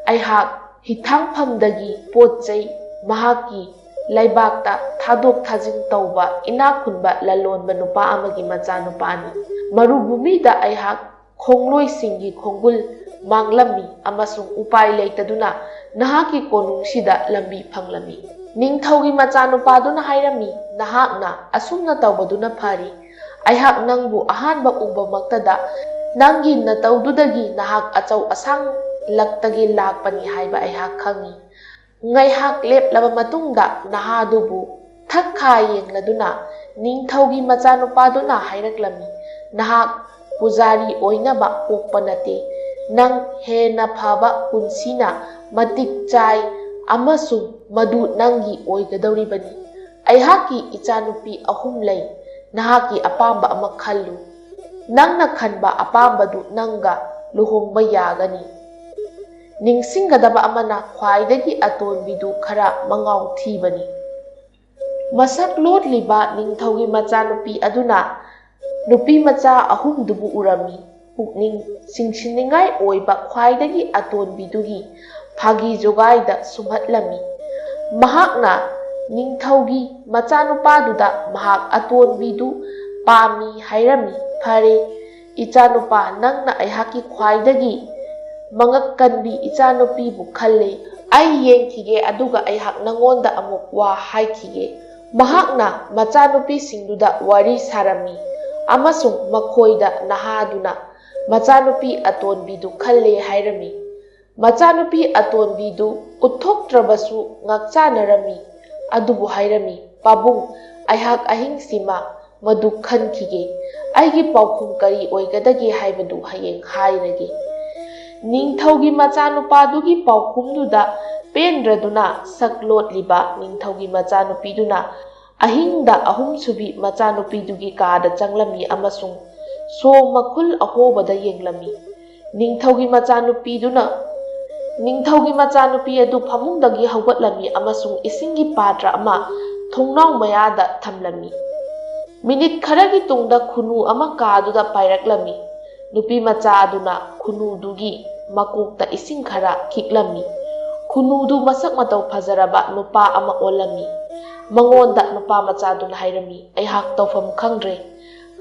"ꯑꯩꯍꯥꯛ ꯍꯤꯊꯥꯡꯐꯝꯗꯒꯤ ꯄꯣꯠ ꯆꯩ ꯃꯍꯥꯛꯀꯤ ꯂꯩꯕꯥꯛꯇ ꯊꯥꯗꯣꯛ ꯊꯥꯖꯤꯟ ꯇꯧꯕ ꯏꯅꯥꯛ ꯈꯨꯟꯕ ꯂꯂꯣꯟꯕ ꯅꯨꯄꯥ ꯑꯃꯒꯤ ꯃꯆꯥꯅꯨꯄꯥꯅꯤ꯫ ꯃꯔꯨꯚꯨꯃꯤꯗ ꯑꯩꯍꯥꯛ ꯈꯣꯡꯂꯣꯏꯁꯤꯡꯒꯤ ꯈꯣꯡꯒꯨꯜ ꯃꯥꯡꯂꯝꯃꯤ ꯑꯃꯁꯨꯡ ꯎꯄꯥꯏ ꯂꯩꯇꯗꯨꯅ ꯅꯍꯥꯛꯀꯤ ꯀꯣꯅꯨꯡꯁꯤꯗ ꯂꯝꯕꯤ ꯐꯪꯂꯝꯃꯤ꯫" ꯅꯤꯡꯊꯧꯒꯤ ꯃꯆꯥꯅꯨꯄꯥꯗꯨꯅ ꯍꯥꯏꯔꯝꯃꯤ, "ꯅꯍꯥꯛꯅ ꯑꯁꯨꯝꯅ ꯇꯧꯕꯗꯨꯅ ꯐꯔꯤ꯫ ꯑꯩꯍꯥꯛ ꯅꯪꯕꯨ ꯑꯍꯥꯟꯕ ꯎꯕꯃꯛꯇꯗ ꯅꯪꯒꯤ ꯅꯇꯧꯗꯨꯗꯒꯤ ꯅꯍꯥꯛ ꯑꯆꯧ ꯑꯁꯥꯡ ꯂꯛꯇꯒꯤ ꯂꯥꯛꯄꯅꯤ ꯍꯥꯏꯕ ꯑꯩꯍꯥꯛ ꯈꯪꯏ꯫" ꯉꯥꯏꯍꯥꯛ ꯂꯦꯞꯂꯕ ꯃꯇꯨꯡꯗ ꯅꯍꯥꯗꯨꯕꯨ ꯊꯛ ꯈꯥ ꯌꯦꯡꯂꯗꯨꯅ ꯅꯤꯡꯊꯧꯒꯤ ꯃꯆꯥꯅꯨꯄꯥꯗꯨꯅ ꯍꯥꯏꯔꯛꯂꯝꯃꯤ, "ꯅꯍꯥꯛ ꯄꯨꯖꯥꯔꯤ ꯑꯣꯏꯅꯕ ꯄꯣꯛꯄ ꯅꯠꯇꯦ꯫ ꯅꯪ ꯍꯦꯟꯅ ꯐꯕ ꯄꯨꯟꯁꯤꯅ ꯃꯇꯤꯛ ꯆꯥꯏ ꯑꯃꯁꯨꯡ ꯃꯗꯨ ꯅꯪꯒꯤ ꯑꯣꯏꯒꯗꯧꯔꯤꯕꯅꯤ꯫ ꯑꯩꯍꯥꯛꯀꯤ ꯏꯆꯥꯅꯨꯄꯤ ꯑꯍꯨꯝ ꯂꯩ꯫ ꯅꯍꯥꯛꯀꯤ ꯑꯄꯥꯝꯕ ꯑꯃ ꯈꯜꯂꯨ꯫ ꯅꯪꯅ ꯈꯟꯕ ꯑꯄꯥꯝꯕꯗꯨ ꯅꯪꯒ ꯂꯨꯍꯣꯡꯕ ꯌꯥꯒꯅꯤ꯫ ꯅꯤꯡꯁꯤꯡꯒꯗꯕ ꯑꯃꯅ, ꯈ꯭ꯋꯥꯏꯗꯒꯤ ꯑꯇꯣꯟꯕꯤꯗꯨ ꯈꯔ ꯃꯉꯥꯎ ꯊꯤꯕꯅꯤ꯫" ꯃꯁꯛ ꯂꯣꯠꯂꯤꯕ ꯅꯤꯡꯊꯧꯒꯤ ꯃꯆꯥꯅꯨꯄꯤ ꯑꯗꯨꯅ ꯅꯨꯄꯤ ꯃꯆꯥ ꯑꯍꯨꯝꯗꯨꯕꯨ ꯎꯔꯝꯃꯤ꯫ ꯄꯨꯛꯅꯤꯡ ꯆꯤꯡꯁꯤꯟꯅꯤꯡꯉꯥꯏ ꯑꯣꯏꯕ ꯈ꯭ꯋꯥꯏꯗꯒꯤ ꯑꯇꯣꯟꯕꯤꯗꯨꯒꯤ ꯐꯥꯒꯤ ꯖꯣꯒꯥꯏꯗ ꯁꯨꯝꯍꯠꯂꯝꯃꯤ꯫ ꯃꯍꯥꯛꯅ ꯅꯤꯡꯊꯧꯒꯤ ꯃꯆꯥꯅꯨꯄꯥꯗꯨꯗ ꯃꯍꯥꯛ ꯑꯇꯣꯟꯕꯤꯗꯨ ꯄꯥꯝꯃꯤ ꯍꯥꯏꯔꯝꯃꯤ꯫ "ꯐꯔꯦ, ꯏꯆꯥꯅꯨꯄꯥ, ꯅꯪꯅ ꯑꯩꯍꯥꯛꯀꯤ ꯈ꯭ꯋꯥꯏꯗꯒꯤ ꯃꯉꯛ ꯀꯟꯕꯤ ꯏꯆꯥꯅꯨꯄꯤꯕꯨ ꯈꯜꯂꯦ꯫ ꯑꯩ ꯌꯦꯡꯈꯤꯒꯦ, ꯑꯗꯨꯒ ꯑꯩꯍꯥꯛ ꯅꯉꯣꯟꯗ ꯑꯃꯨꯛ ꯋꯥ ꯍꯥꯏꯈꯤꯒꯦ꯫" ꯃꯍꯥꯛꯅ ꯃꯆꯥꯅꯨꯄꯤꯁꯤꯡꯗꯨꯗ ꯋꯥꯔꯤ ꯁꯥꯔꯝꯃꯤ ꯑꯃꯁꯨꯡ ꯃꯈꯣꯏꯗ ꯅꯍꯥꯗꯨꯅ ꯃꯆꯥꯅꯨꯄꯤ ꯑꯇꯣꯟꯕꯤꯗꯨ ꯈꯜꯂꯦ ꯍꯥꯏꯔꯝꯃꯤ꯫ ꯃꯆꯥꯅꯨꯄꯤ ꯑꯇꯣꯟꯕꯤꯗꯨ ꯎꯠꯊꯣꯛꯇ꯭ꯔꯕꯁꯨ ꯉꯥꯛꯆꯥꯅꯔꯝꯃꯤ, ꯑꯗꯨꯕꯨ ꯍꯥꯏꯔꯝꯃꯤ, "ꯄꯥꯕꯨꯡ, ꯑꯩꯍꯥꯛ ꯑꯍꯤꯡꯁꯤꯃ ꯃꯗꯨ ꯈꯟꯈꯤꯒꯦ꯫ ꯑꯩꯒꯤ ꯄꯥꯎꯈꯨꯝ ꯀꯔꯤ ꯑꯣꯏꯒꯗꯒꯦ ꯍꯥꯏꯕꯗꯨ ꯍꯌꯦꯡ ꯍꯥꯏꯔꯒꯦ꯫" ꯅꯤꯡꯊꯧꯒꯤ ꯃꯆꯥꯅꯨꯄꯥꯗꯨꯒꯤ ꯄꯥꯎꯈꯨꯝꯗꯨꯗ ꯄꯦꯟꯗ꯭ꯔꯗꯨꯅ ꯁꯛ ꯂꯣꯠꯂꯤꯕ ꯅꯤꯡꯊꯧꯒꯤ ꯃꯆꯥꯅꯨꯄꯤꯗꯨꯅ ꯑꯍꯤꯡꯗ ꯑꯍꯨꯝꯁꯨꯕꯤ ꯃꯆꯥꯅꯨꯄꯤꯗꯨꯒꯤ ꯀꯥꯗ ꯆꯪꯂꯝꯃꯤ ꯑꯃꯁꯨꯡ ꯁꯣ ꯃꯈꯨꯜ ꯑꯍꯣꯕꯗ ꯌꯦꯡꯂꯝꯃꯤ꯫ ꯅꯤꯡꯊꯧꯒꯤ ꯃꯆꯥꯅꯨꯄꯤꯗꯨꯅ, ꯅꯤꯡꯊꯧꯒꯤ ꯃꯆꯥꯅꯨꯄꯤ ꯑꯗꯨ ꯐꯃꯨꯡꯗꯒꯤ ꯍꯧꯒꯠꯂꯝꯃꯤ ꯑꯃꯁꯨꯡ ꯏꯁꯤꯡꯒꯤ ꯄꯥꯇ꯭ꯔ ꯑꯃ ꯊꯣꯡꯅꯥꯎ ꯃꯌꯥꯗ ꯊꯝꯂꯝꯃꯤ꯫ ꯃꯤꯅꯤꯠ ꯈꯔꯒꯤ ꯇꯨꯡꯗ ꯈꯨꯅꯨ ꯑꯃ ꯀꯥꯗꯨꯗ ꯄꯥꯏꯔꯛꯂꯝꯃꯤ꯫ ꯅꯨꯄꯤ ꯃꯆꯥ ꯑꯗꯨꯅ ꯈꯨꯅꯨꯗꯨꯒꯤ ꯃꯀꯣꯛꯇ ꯏꯁꯤꯡ ꯈꯔ ꯈꯤꯛꯂꯝꯃꯤ꯫ ꯈꯨꯅꯨꯗꯨ ꯃꯁꯛ ꯃꯇꯧ ꯐꯖꯔꯕ ꯅꯨꯄꯥ ꯑꯃ ꯑꯣꯜꯂꯝꯃꯤ꯫ ꯃꯉꯣꯟꯗ ꯅꯨꯄꯥ ꯃꯆꯥꯗꯨꯅ ꯍꯥꯏꯔꯝꯃꯤ, "ꯑꯩꯍꯥꯛ ꯇꯧꯐꯝ ꯈꯪꯗ꯭ꯔꯦ꯫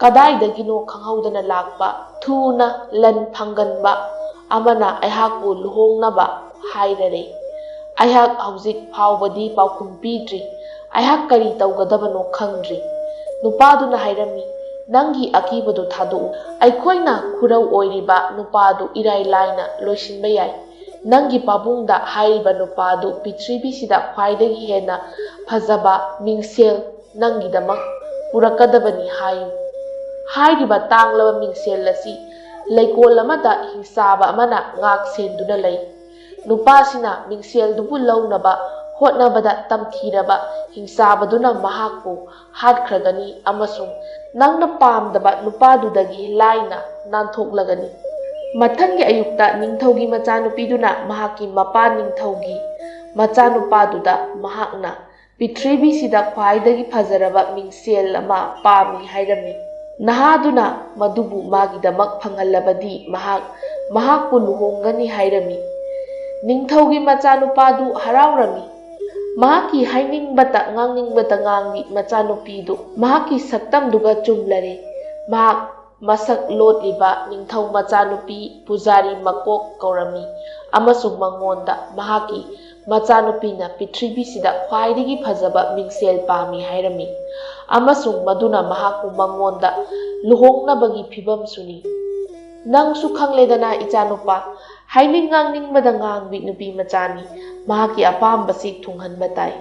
ꯀꯗꯥꯏꯗꯒꯤꯅꯣ ꯈꯪꯍꯧꯗꯅ ꯂꯥꯛꯄ ꯊꯨꯅ ꯂꯟ ꯐꯪꯒꯟꯕ ꯑꯃꯅ ꯑꯩꯍꯥꯛꯄꯨ ꯂꯨꯍꯣꯡꯅꯕ ꯍꯥꯏꯔꯔꯦ꯫ ꯑꯩꯍꯥꯛ ꯍꯧꯖꯤꯛ ꯐꯥꯎꯕꯗꯤ ꯄꯥꯎꯈꯨꯝ ꯄꯤꯗ꯭ꯔꯤ꯫ ꯑꯩꯍꯥꯛ ꯀꯔꯤ ꯇꯧꯒꯗꯕꯅꯣ ꯈꯪꯗ꯭ꯔꯤ꯫" ꯅꯨꯄꯥꯗꯨꯅ ꯍꯥꯏꯔꯝꯃꯤ, "ꯅꯪꯒꯤ ꯑꯀꯤꯕꯗꯨ ꯊꯥꯗꯣꯛꯎ꯫ ꯑꯩꯈꯣꯏꯅ ꯈꯨꯔꯧ ꯑꯣꯏꯔꯤꯕ ꯅꯨꯄꯥꯗꯨ ꯏꯔꯥꯏ ꯂꯥꯏꯅ ꯂꯣꯏꯁꯤꯟꯕ ꯌꯥꯏ꯫ ꯅꯪꯒꯤ ꯄꯥꯕꯨꯡꯗ ꯍꯥꯏꯔꯤꯕ ꯅꯨꯄꯥꯗꯨ ꯄ꯭ꯔꯤꯊꯤꯕꯤꯁꯤꯗ ꯈ꯭ꯋꯥꯏꯗꯒꯤ ꯍꯦꯟꯅ ꯐꯖꯕ ꯃꯤꯡꯁꯦꯜ ꯅꯪꯒꯤꯗꯃꯛ ꯄꯨꯔꯛꯀꯗꯕꯅꯤ ꯍꯥꯏꯌꯨ꯫ ꯍꯥꯏꯔꯤꯕ ꯇꯥꯡꯂꯕ ꯃꯤꯡꯁꯦꯜ ꯑꯁꯤ ꯂꯩꯀꯣꯜ ꯑꯃꯗ ꯍꯤꯡꯆꯥꯕ ꯑꯃꯅ ꯉꯥꯛ ꯁꯦꯟꯗꯨꯅ ꯂꯩ꯫ ꯅꯨꯄꯥꯁꯤꯅ ꯃꯤꯡꯁꯦꯜꯗꯨꯕꯨ ꯂꯧꯅꯕ ꯍꯣꯠꯅꯕꯗ ꯇꯝꯊꯤꯔꯕ ꯍꯤꯡꯆꯥꯕꯗꯨꯅ ꯃꯍꯥꯛꯄꯨ ꯍꯥꯠꯈ꯭ꯔꯒꯅꯤ ꯑꯃꯁꯨꯡ ꯅꯪꯅ ꯄꯥꯝꯗꯕ ꯅꯨꯄꯥꯗꯨꯗꯒꯤ ꯂꯥꯏꯅ ꯅꯥꯟꯊꯣꯛꯂꯒꯅꯤ꯫" ꯃꯊꯪꯒꯤ ꯑꯌꯨꯛꯇ ꯅꯤꯡꯊꯧꯒꯤ ꯃꯆꯥꯅꯨꯄꯤꯗꯨꯅ ꯃꯍꯥꯛꯀꯤ ꯃꯄꯥ ꯅꯤꯡꯊꯧꯒꯤ ꯃꯆꯥꯅꯨꯄꯥꯗꯨꯗ ꯃꯍꯥꯛꯅ ꯄ꯭ꯔꯤꯊꯤꯕꯤꯁꯤꯗ ꯈ꯭ꯋꯥꯏꯗꯒꯤ ꯐꯖꯔꯕ ꯃꯤꯡꯁꯦꯜ ꯑꯃ ꯄꯥꯝꯃꯤ ꯍꯥꯏꯔꯝꯃꯤ꯫ ꯅꯍꯥꯗꯨꯅ ꯃꯗꯨꯕꯨ ꯃꯥꯒꯤꯗꯃꯛ ꯐꯪꯍꯜꯂꯕꯗꯤ ꯃꯍꯥꯛ ꯃꯍꯥꯛꯄꯨ ꯂꯨꯍꯣꯡꯒꯅꯤ ꯍꯥꯏꯔꯝꯃꯤ꯫ ꯅꯤꯡꯊꯧꯒꯤ ꯃꯆꯥꯅꯨꯄꯥꯗꯨ ꯍꯔꯥꯎꯔꯝꯃꯤ꯫ ꯃꯍꯥꯛꯀꯤ ꯍꯥꯏꯅꯤꯡꯕꯇ ꯉꯥꯡꯅꯤꯡꯕꯇ ꯉꯥꯡꯕꯤ ꯃꯆꯥꯅꯨꯄꯤꯗꯨ ꯃꯍꯥꯛꯀꯤ ꯁꯛꯇꯝꯗꯨꯒ ꯆꯨꯝꯂꯔꯦ꯫ ꯃꯍꯥꯛ ꯃꯁꯛ ꯂꯣꯠꯂꯤꯕ ꯅꯤꯡꯊꯧ ꯃꯆꯥꯅꯨꯄꯤ ꯄꯨꯖꯥꯔꯤ ꯃꯀꯣꯛ ꯀꯧꯔꯝꯃꯤ ꯑꯃꯁꯨꯡ ꯃꯉꯣꯟꯗ ꯃꯍꯥꯛꯀꯤ ꯃꯆꯥꯅꯨꯄꯤꯅ ꯄ꯭ꯔꯤꯊꯤꯕꯤꯁꯤꯗ ꯈ꯭ꯋꯥꯏꯗꯒꯤ ꯐꯖꯕ ꯃꯤꯡꯁꯦꯜ ꯄꯥꯝꯃꯤ ꯍꯥꯏꯔꯝꯃꯤ ꯑꯃꯁꯨꯡ ꯃꯗꯨꯅ ꯃꯍꯥꯛꯄꯨ ꯃꯉꯣꯟꯗ ꯂꯨꯍꯣꯡꯅꯕꯒꯤ ꯐꯤꯕꯝꯁꯨꯅꯤ꯫ ꯅꯪꯁꯨ ꯈꯪꯂꯦꯗꯅ ꯏꯆꯥꯅꯨꯄꯥ, ꯍꯥꯏꯅꯤꯡ ꯉꯥꯡꯅꯤꯡꯕꯗ ꯉꯥꯡꯕꯤ ꯅꯨꯄꯤ ꯃꯆꯥꯅꯤ꯫ ꯃꯍꯥꯛꯀꯤ ꯑꯄꯥꯝꯕꯁꯤ ꯊꯨꯡꯍꯟꯕ ꯇꯥꯏ꯫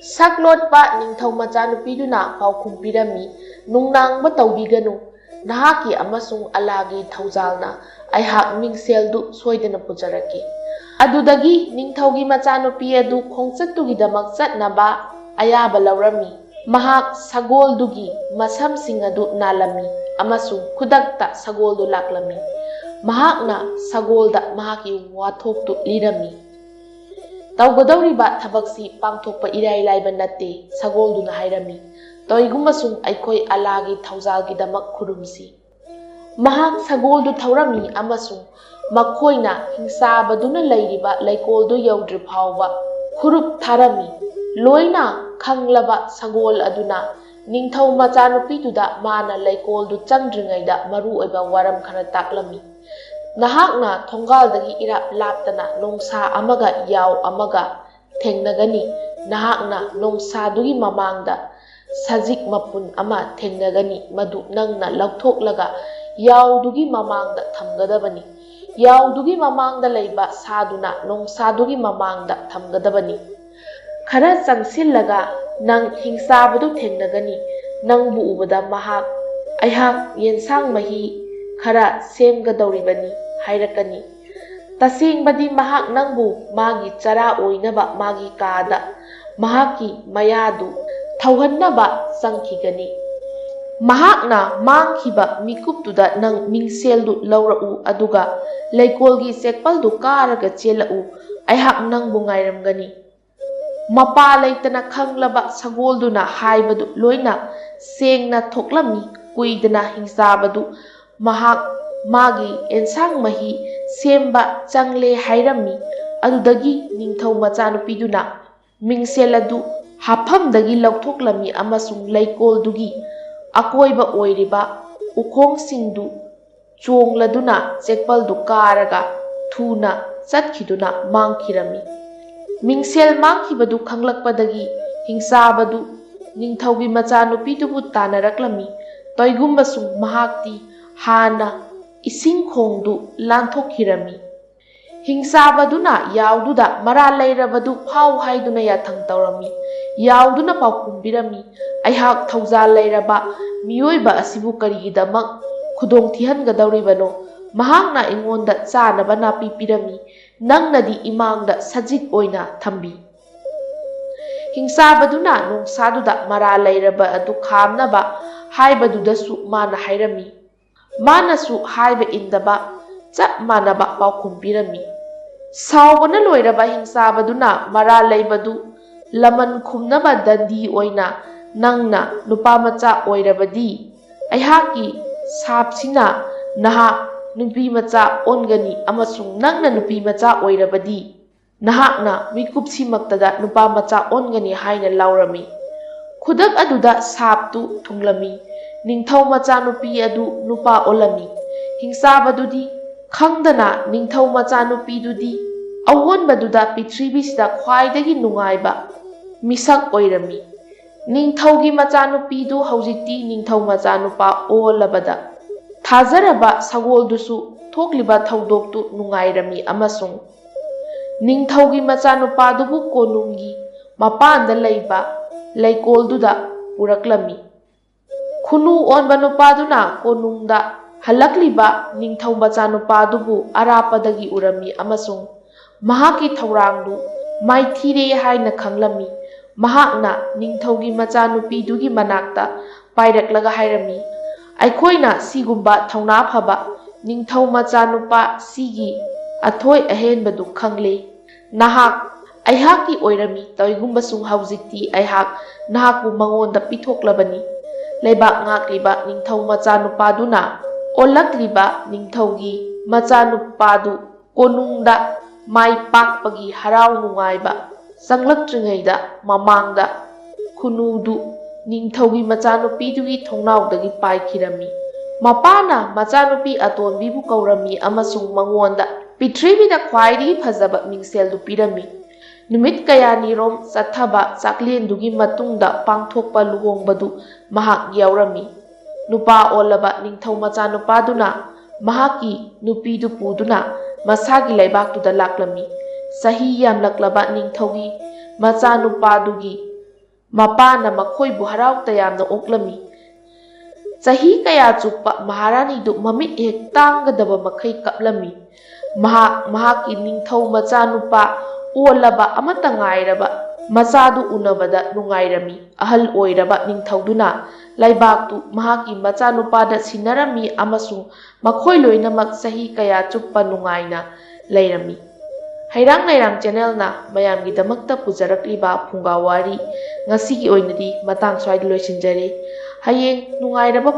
ꯁꯛ ꯂꯣꯠꯄ ꯅꯤꯡꯊꯧ ꯃꯆꯥꯅꯨꯄꯤꯗꯨꯅ ꯄꯥꯎꯈꯨꯝ ꯄꯤꯔꯝꯃꯤ, ꯅꯨꯡꯅꯥꯡꯕ ꯇꯧꯕꯤꯒꯅꯨ꯫ ꯅꯍꯥꯛꯀꯤ ꯑꯃꯁꯨꯡ ꯑꯂꯥꯒꯤ ꯊꯧꯖꯥꯜꯅ ꯑꯩꯍꯥꯛ ꯃꯤꯡꯁꯦꯜꯗꯨ ꯁꯣꯏꯗꯅ ꯄꯨꯖꯔꯛꯀꯦ꯫ ꯑꯗꯨꯗꯒꯤ ꯅꯤꯡꯊꯧꯒꯤ ꯃꯆꯥꯅꯨꯄꯤ ꯑꯗꯨ ꯈꯣꯡꯆꯠꯇꯨꯒꯤꯗꯃꯛ ꯆꯠꯅꯕ ꯑꯌꯥꯕ ꯂꯧꯔꯝꯃꯤ꯫ ꯃꯍꯥꯛ ꯁꯒꯣꯜꯗꯨꯒꯤ ꯃꯁꯝꯁꯤꯡ ꯑꯗꯨ ꯅꯥꯜꯂꯝꯃꯤ ꯑꯃꯁꯨꯡ ꯈꯨꯗꯛꯇ ꯁꯒꯣꯜꯗꯨ ꯂꯥꯛꯂꯝꯃꯤ꯫ ꯃꯍꯥꯛꯅ ꯁꯒꯣꯜꯗ ꯃꯍꯥꯛꯀꯤ ꯋꯥꯊꯣꯛꯇꯨ ꯂꯤꯔꯝꯃꯤ꯫ ꯇꯧꯒꯗꯧꯔꯤꯕ ꯊꯕꯛꯁꯤ ꯄꯥꯡꯊꯣꯛꯄ ꯏꯔꯥꯏ ꯂꯥꯏꯕ ꯅꯠꯇꯦ, ꯁꯒꯣꯜꯗꯨꯅ ꯍꯥꯏꯔꯝꯃꯤ꯫ ꯇꯧꯏꯒꯨꯝꯕꯁꯨꯡ ꯑꯩꯈꯣꯏ ꯑꯂꯥꯒꯤ ꯊꯧꯖꯥꯜꯒꯤꯗꯃꯛ ꯈꯨꯔꯨꯝꯁꯤ꯫ ꯃꯍꯥꯛ ꯁꯒꯣꯜꯗꯨ ꯊꯧꯔꯝꯃꯤ ꯑꯃꯁꯨꯡ ꯃꯈꯣꯏꯅ ꯍꯤꯡꯆꯥꯕꯗꯨꯅ ꯂꯩꯔꯤꯕ ꯂꯩꯀꯣꯜꯗꯨ ꯌꯧꯗ꯭ꯔꯤ ꯐꯥꯎꯕ ꯈꯨꯔꯨꯞ ꯊꯥꯔꯝꯃꯤ꯫ ꯂꯣꯏꯅ ꯈꯪꯂꯕ ꯁꯒꯣꯜ ꯑꯗꯨꯅ ꯅꯤꯡꯊꯧ ꯃꯆꯥꯅꯨꯄꯤꯗꯨꯗ ꯃꯥꯅ ꯂꯩꯀꯣꯜꯗꯨ ꯆꯪꯗ꯭ꯔꯤꯉꯩꯗ ꯃꯔꯨꯑꯣꯏꯕ ꯋꯥꯔꯝ ꯈꯔ ꯇꯥꯛꯂꯝꯃꯤ꯫ ꯅꯍꯥꯛꯅ ꯊꯣꯡꯒꯥꯜꯗꯒꯤ ꯏꯔꯥꯞ ꯂꯥꯞꯇꯅ ꯅꯣꯡꯁꯥ ꯑꯃꯒ ꯌꯥꯎ ꯑꯃꯒ ꯊꯦꯡꯅꯒꯅꯤ꯫ ꯅꯍꯥꯛꯅ ꯅꯣꯡꯁꯥꯗꯨꯒꯤ ꯃꯃꯥꯡꯗ ꯁꯖꯤꯛ ꯃꯄꯨꯟ ꯑꯃ ꯊꯦꯡꯅꯒꯅꯤ, ꯃꯗꯨ ꯅꯪꯅ ꯂꯧꯊꯣꯛꯂꯒ ꯌꯥꯎꯗꯨꯒꯤ ꯃꯃꯥꯡꯗ ꯊꯝꯒꯗꯕꯅꯤ꯫ ꯌꯥꯎꯗꯨꯒꯤ ꯃꯃꯥꯡꯗ ꯂꯩꯕ ꯁꯥꯗꯨꯅ ꯅꯣꯡꯁꯥꯗꯨꯒꯤ ꯃꯃꯥꯡꯗ ꯊꯝꯒꯗꯕꯅꯤ꯫ ꯈꯔ ꯆꯪꯁꯤꯜꯂꯒ ꯅꯪ ꯍꯤꯡꯆꯥꯕꯗꯨ ꯊꯦꯡꯅꯒꯅꯤ꯫ ꯅꯪꯕꯨ ꯎꯕꯗ ꯃꯍꯥꯛ, "ꯑꯩꯍꯥꯛ ꯌꯦꯟꯁꯥꯡ ꯃꯍꯤ ꯈꯔ ꯁꯦꯝꯒꯗꯧꯔꯤꯕꯅꯤ" ꯍꯥꯏꯔꯛꯀꯅꯤ꯫ ꯇꯁꯦꯡꯕꯗꯤ ꯃꯍꯥꯛ ꯅꯪꯕꯨ ꯃꯥꯒꯤ ꯆꯔꯥ ꯑꯣꯏꯅꯕ ꯃꯥꯒꯤ ꯀꯥꯗ ꯃꯍꯥꯛꯀꯤ ꯃꯌꯥꯗꯨ ꯊꯧꯍꯟꯅꯕ ꯆꯪꯈꯤꯒꯅꯤ꯫ ꯃꯍꯥꯛꯅ ꯃꯥꯡꯈꯤꯕ ꯃꯤꯀꯨꯞꯇꯨꯗ ꯅꯪ ꯃꯤꯡꯁꯦꯜꯗꯨ ꯂꯧꯔꯛꯎ, ꯑꯗꯨꯒ ꯂꯩꯀꯣꯜꯒꯤ ꯆꯦꯛꯄꯜꯗꯨ ꯀꯥꯔꯒ ꯆꯦꯜꯂꯛꯎ꯫ ꯑꯩꯍꯥꯛ ꯅꯪꯕꯨ ꯉꯥꯏꯔꯝꯒꯅꯤ꯫ ꯃꯄꯥ ꯂꯩꯇꯅ ꯈꯪꯂꯕ ꯁꯒꯣꯜꯗꯨꯅ ꯍꯥꯏꯕꯗꯨ ꯂꯣꯏꯅ ꯁꯦꯡꯅ ꯊꯣꯛꯂꯝꯃꯤ꯫ ꯀꯨꯏꯗꯅ ꯍꯤꯡꯆꯥꯕꯗꯨ ꯃꯍꯥꯛ ꯃꯥꯒꯤ ꯑꯦꯟꯁꯥꯡ ꯃꯍꯤ ꯁꯦꯝꯕ ꯆꯪꯂꯦ ꯍꯥꯏꯔꯝꯃꯤ꯫ ꯑꯗꯨꯗꯒꯤ ꯅꯤꯡꯊꯧ ꯃꯆꯥꯅꯨꯄꯤꯗꯨꯅ ꯃꯤꯡꯁꯦꯜ ꯑꯗꯨ ꯍꯥꯞꯐꯝꯗꯒꯤ ꯂꯧꯊꯣꯛꯂꯝꯃꯤ ꯑꯃꯁꯨꯡ ꯂꯩꯀꯣꯜꯗꯨꯒꯤ ꯑꯀꯣꯏꯕ ꯑꯣꯏꯔꯤꯕ ꯎꯈꯣꯡꯁꯤꯡꯗꯨ ꯆꯣꯡꯂꯗꯨꯅ ꯆꯦꯛꯄꯜꯗꯨ ꯀꯥꯔꯒ ꯊꯨꯅ ꯆꯠꯈꯤꯗꯨꯅ ꯃꯥꯡꯈꯤꯔꯝꯃꯤ꯫ ꯃꯤꯡꯁꯦꯜ ꯃꯥꯡꯈꯤꯕꯗꯨ ꯈꯪꯂꯛꯄꯗꯒꯤ ꯍꯤꯡꯆꯥꯕꯗꯨ ꯅꯤꯡꯊꯧꯒꯤ ꯃꯆꯥꯅꯨꯄꯤꯗꯨꯕꯨ ꯇꯥꯟꯅꯔꯛꯂꯝꯃꯤ꯫ ꯇꯣꯏꯒꯨꯝꯕꯁꯨ ꯃꯍꯥꯛꯇꯤ ꯍꯥꯟꯅ ꯏꯁꯤꯡ ꯈꯣꯡꯗꯨ ꯂꯥꯟꯊꯣꯛꯈꯤꯔꯝꯃꯤ꯫ ꯍꯤꯡꯆꯥꯕꯗꯨꯅ ꯌꯥꯎꯗꯨꯗ ꯃꯔꯥꯜ ꯂꯩꯔꯕꯗꯨ ꯐꯥꯎ ꯍꯥꯏꯗꯨꯅ ꯌꯥꯊꯪ ꯇꯧꯔꯝꯃꯤ꯫ ꯌꯥꯎꯗꯨꯅ ꯄꯥꯎꯈꯨꯝ ꯄꯤꯔꯝꯃꯤ, "ꯑꯩꯍꯥꯛ ꯊꯧꯖꯥꯜ ꯂꯩꯔꯕ ꯃꯤꯑꯣꯏꯕ ꯑꯁꯤꯕꯨ ꯀꯔꯤꯒꯤꯗꯃꯛ ꯈꯨꯗꯣꯡ ꯊꯤꯍꯟꯒꯗꯧꯔꯤꯕꯅꯣ? ꯃꯍꯥꯛꯅ ꯑꯩꯉꯣꯟꯗ ꯆꯥꯅꯕ ꯅꯥꯄꯤ ꯄꯤꯔꯝꯃꯤ, ꯅꯪꯅꯗꯤ ꯏꯃꯥꯡꯗ ꯁꯖꯤꯛ ꯑꯣꯏꯅ ꯊꯝꯕꯤ꯫" ꯍꯤꯡꯆꯥꯕꯗꯨꯅ ꯅꯣꯡꯁꯥꯗꯨꯗ ꯃꯔꯥꯜ ꯂꯩꯔꯕ ꯑꯗꯨ ꯈꯥꯝꯅꯕ ꯍꯥꯏꯕꯗꯨꯗꯁꯨ ꯃꯥꯅ ꯍꯥꯏꯔꯝꯃꯤ꯫ ꯃꯥꯅꯁꯨ ꯍꯥꯏꯕ ꯏꯟꯗꯕ ꯆꯞ ꯃꯥꯟꯅꯕ ꯄꯥꯎꯈꯨꯝ ꯄꯤꯔꯝꯃꯤ꯫ ꯁꯥꯎꯕꯅ ꯂꯣꯏꯔꯕ ꯍꯤꯡꯆꯥꯕꯗꯨꯅ ꯃꯔꯥꯜ ꯂꯩꯕꯗꯨ ꯂꯃꯟ ꯈꯨꯝꯅꯕ ꯗꯟꯗꯤ ꯑꯣꯏꯅ, "ꯅꯪꯅ ꯅꯨꯄꯥ ꯃꯆꯥ ꯑꯣꯏꯔꯕꯗꯤ ꯑꯩꯍꯥꯛꯀꯤ ꯁꯥꯞꯁꯤꯅ ꯅꯍꯥꯛ ꯅꯨꯄꯤ ꯃꯆꯥ ꯑꯣꯟꯒꯅꯤ ꯑꯃꯁꯨꯡ ꯅꯪꯅ ꯅꯨꯄꯤ ꯃꯆꯥ ꯑꯣꯏꯔꯕꯗꯤ ꯅꯍꯥꯛꯅ ꯃꯤꯀꯨꯞꯁꯤꯃꯛꯇꯗ ꯅꯨꯄꯥ ꯃꯆꯥ ꯑꯣꯟꯒꯅꯤ" ꯍꯥꯏꯅ ꯂꯥꯎꯔꯝꯃꯤ꯫ ꯈꯨꯗꯛ ꯑꯗꯨꯗ ꯁꯥꯞꯇꯨ ꯊꯨꯡꯂꯝꯃꯤ꯫ ꯅꯤꯡꯊꯧ ꯃꯆꯥꯅꯨꯄꯤ ꯑꯗꯨ ꯅꯨꯄꯥ ꯑꯣꯜꯂꯝꯃꯤ꯫ ꯍꯤꯡꯆꯥꯕꯗꯨꯗꯤ ꯈꯪꯗꯅ ꯅꯤꯡꯊꯧ ꯃꯆꯥꯅꯨꯄꯤꯗꯨꯗꯤ ꯑꯑꯣꯟꯕꯗꯨꯗ ꯄ꯭ꯔꯤꯊꯤꯕꯤꯁꯤꯗ ꯈ꯭ꯋꯥꯏꯗꯒꯤ ꯅꯨꯡꯉꯥꯏꯕ ꯃꯤꯁꯛ ꯑꯣꯏꯔꯝꯃꯤ꯫ ꯅꯤꯡꯊꯧꯒꯤ ꯃꯆꯥꯅꯨꯄꯤꯗꯨ ꯍꯧꯖꯤꯛꯇꯤ ꯅꯤꯡꯊꯧ ꯃꯆꯥꯅꯨꯄꯥ ꯑꯣꯜꯂꯕꯗ ꯊꯥꯖꯔꯕ ꯁꯒꯣꯜꯗꯨꯁꯨ ꯊꯣꯛꯂꯤꯕ ꯊꯧꯗꯣꯛꯇꯨ ꯅꯨꯡꯉꯥꯏꯔꯝꯃꯤ ꯑꯃꯁꯨꯡ ꯅꯤꯡꯊꯧꯒꯤ ꯃꯆꯥꯅꯨꯄꯥꯗꯨꯕꯨ ꯀꯣꯅꯨꯡꯒꯤ ꯃꯄꯥꯟꯗ ꯂꯩꯕ ꯂꯩꯀꯣꯜꯗꯨꯗ ꯄꯨꯔꯛꯂꯝꯃꯤ꯫ ꯈꯨꯅꯨ ꯑꯣꯟꯕ ꯅꯨꯄꯥꯗꯨꯅ ꯀꯣꯅꯨꯡꯗ ꯍꯜꯂꯛꯂꯤꯕ ꯅꯤꯡꯊꯧ ꯃꯆꯥꯅꯨꯄꯥꯗꯨꯕꯨ ꯑꯔꯥꯞꯄꯗꯒꯤ ꯎꯔꯝꯃꯤ ꯑꯃꯁꯨꯡ ꯃꯍꯥꯛꯀꯤ ꯊꯧꯔꯥꯡꯗꯨ ꯃꯥꯏꯊꯤꯔꯦ ꯍꯥꯏꯅ ꯈꯪꯂꯝꯃꯤ꯫ ꯃꯍꯥꯛꯅ ꯅꯤꯡꯊꯧꯒꯤ ꯃꯆꯥꯅꯨꯄꯤꯗꯨꯒꯤ ꯃꯅꯥꯛꯇ ꯄꯥꯏꯔꯛꯂꯒ ꯍꯥꯏꯔꯝꯃꯤ, "ꯑꯩꯈꯣꯏꯅ ꯁꯤꯒꯨꯝꯕ ꯊꯧꯅꯥ ꯐꯕ ꯅꯤꯡꯊꯧ ꯃꯆꯥꯅꯨꯄꯥ ꯁꯤꯒꯤ ꯑꯊꯣꯏ ꯑꯍꯦꯟꯕꯗꯨ ꯈꯪꯂꯦ꯫ ꯅꯍꯥꯛ ꯑꯩꯍꯥꯛꯀꯤ ꯑꯣꯏꯔꯝꯃꯤ, ꯇꯧꯏꯒꯨꯝꯕꯁꯨ ꯍꯧꯖꯤꯛꯇꯤ ꯑꯩꯍꯥꯛ ꯅꯍꯥꯛꯄꯨ ꯃꯉꯣꯟꯗ ꯄꯤꯊꯣꯛꯂꯕꯅꯤ꯫ ꯂꯩꯕꯥꯛ ꯉꯥꯛꯂꯤꯕ ꯅꯤꯡꯊꯧ ꯃꯆꯥꯅꯨꯄꯥꯗꯨꯅ ꯑꯣꯜꯂꯛꯂꯤꯕ ꯅꯤꯡꯊꯧꯒꯤ ꯃꯆꯥꯅꯨꯄꯥꯗꯨ ꯀꯣꯅꯨꯡꯗ ꯃꯥꯏ ꯄꯥꯛꯄꯒꯤ ꯍꯔꯥꯎ ꯅꯨꯡꯉꯥꯏꯕ ꯆꯪꯂꯛꯇ꯭ꯔꯤꯉꯩꯗ ꯃꯃꯥꯡꯗ ꯈꯨꯅꯨꯗꯨ ꯅꯤꯡꯊꯧꯒꯤ ꯃꯆꯥꯅꯨꯄꯤꯗꯨꯒꯤ ꯊꯣꯡꯅꯥꯎꯗꯒꯤ ꯄꯥꯏꯈꯤꯔꯝꯃꯤ꯫ ꯃꯄꯥꯅ ꯃꯆꯥꯅꯨꯄꯤ ꯑꯇꯣꯟꯕꯤꯕꯨ ꯀꯧꯔꯝꯃꯤ ꯑꯃꯁꯨꯡ ꯃꯉꯣꯟꯗ ꯄ꯭ꯔꯤꯊꯤꯕꯤꯗ ꯈ꯭ꯋꯥꯏꯗꯒꯤ ꯐꯖꯕ ꯃꯤꯡꯁꯦꯜꯗꯨ ꯄꯤꯔꯝꯃꯤ꯫ ꯅꯨꯃꯤꯠ ꯀꯌꯥꯅꯤꯔꯣꯝ ꯆꯠꯊꯕ ꯆꯥꯛꯂꯦꯟꯗꯨꯒꯤ ꯃꯇꯨꯡꯗ ꯄꯥꯡꯊꯣꯛꯄ ꯂꯨꯍꯣꯡꯕꯗꯨ ꯃꯍꯥꯛ ꯌꯥꯎꯔꯝꯃꯤ꯫ ꯅꯨꯄꯥ ꯑꯣꯜꯂꯕ ꯅꯤꯡꯊꯧ ꯃꯆꯥꯅꯨꯄꯥꯗꯨꯅ ꯃꯍꯥꯛꯀꯤ ꯅꯨꯄꯤꯗꯨ ꯄꯨꯗꯨꯅ ꯃꯁꯥꯒꯤ ꯂꯩꯕꯥꯛꯇꯨꯗ ꯂꯥꯛꯂꯝꯃꯤ꯫ ꯆꯍꯤ ꯌꯥꯝꯂꯛꯂꯕ ꯅꯤꯡꯊꯧꯒꯤ ꯃꯆꯥꯅꯨꯄꯥꯗꯨꯒꯤ ꯃꯄꯥꯅ ꯃꯈꯣꯏꯕꯨ ꯍꯔꯥꯎ ꯇꯌꯥꯝꯅ ꯑꯣꯛꯂꯝꯃꯤ꯫ ꯆꯍꯤ ꯀꯌꯥ ꯆꯨꯞꯄ ꯃꯍꯥꯔꯥꯅꯤꯗꯨ ꯃꯃꯤꯠ ꯍꯦꯛ ꯇꯥꯡꯒꯗꯕ ꯃꯈꯩ ꯀꯞꯂꯝꯃꯤ꯫ ꯃꯍꯥꯛ ꯃꯍꯥꯛꯀꯤ ꯅꯤꯡꯊꯧ ꯃꯆꯥꯅꯨꯄꯥ ꯑꯣꯜꯂꯕ ꯑꯃꯠꯇ ꯉꯥꯏꯔꯕ ꯃꯆꯥꯗꯨ ꯎꯅꯕꯗ ꯅꯨꯡꯉꯥꯏꯔꯝꯃꯤ꯫ ꯑꯍꯜ ꯑꯣꯏꯔꯕ ꯅꯤꯡꯊꯧꯗꯨꯅ ꯂꯩꯕꯥꯛꯇꯨ ꯃꯍꯥꯛꯀꯤ ꯃꯆꯥꯅꯨꯄꯥꯗ ꯁꯤꯟꯅꯔꯝꯃꯤ ꯑꯃꯁꯨꯡ ꯃꯈꯣꯏ ꯂꯣꯏꯅꯃꯛ ꯆꯍꯤ ꯀꯌꯥ ꯆꯨꯞꯄ ꯅꯨꯡꯉꯥꯏꯅ ꯂꯩꯔꯝꯃꯤ꯫ ꯍꯩꯔꯥꯡ ꯂꯩꯔꯥꯡ ꯆꯦꯅꯦꯜꯅ ꯃꯌꯥꯝꯒꯤꯗꯃꯛꯇ ꯄꯨꯖꯔꯛꯂꯤꯕ ꯐꯨꯡꯒꯥ ꯋꯥꯔꯤ ꯉꯁꯤꯒꯤ ꯑꯣꯏꯅꯗꯤ ꯃꯇꯥꯡ ꯁ꯭ꯋꯥꯏꯗ ꯂꯣꯏꯁꯤꯟꯖꯔꯦ꯫ ꯍꯌꯦꯡ ꯅꯨꯡꯉꯥꯏꯔꯕ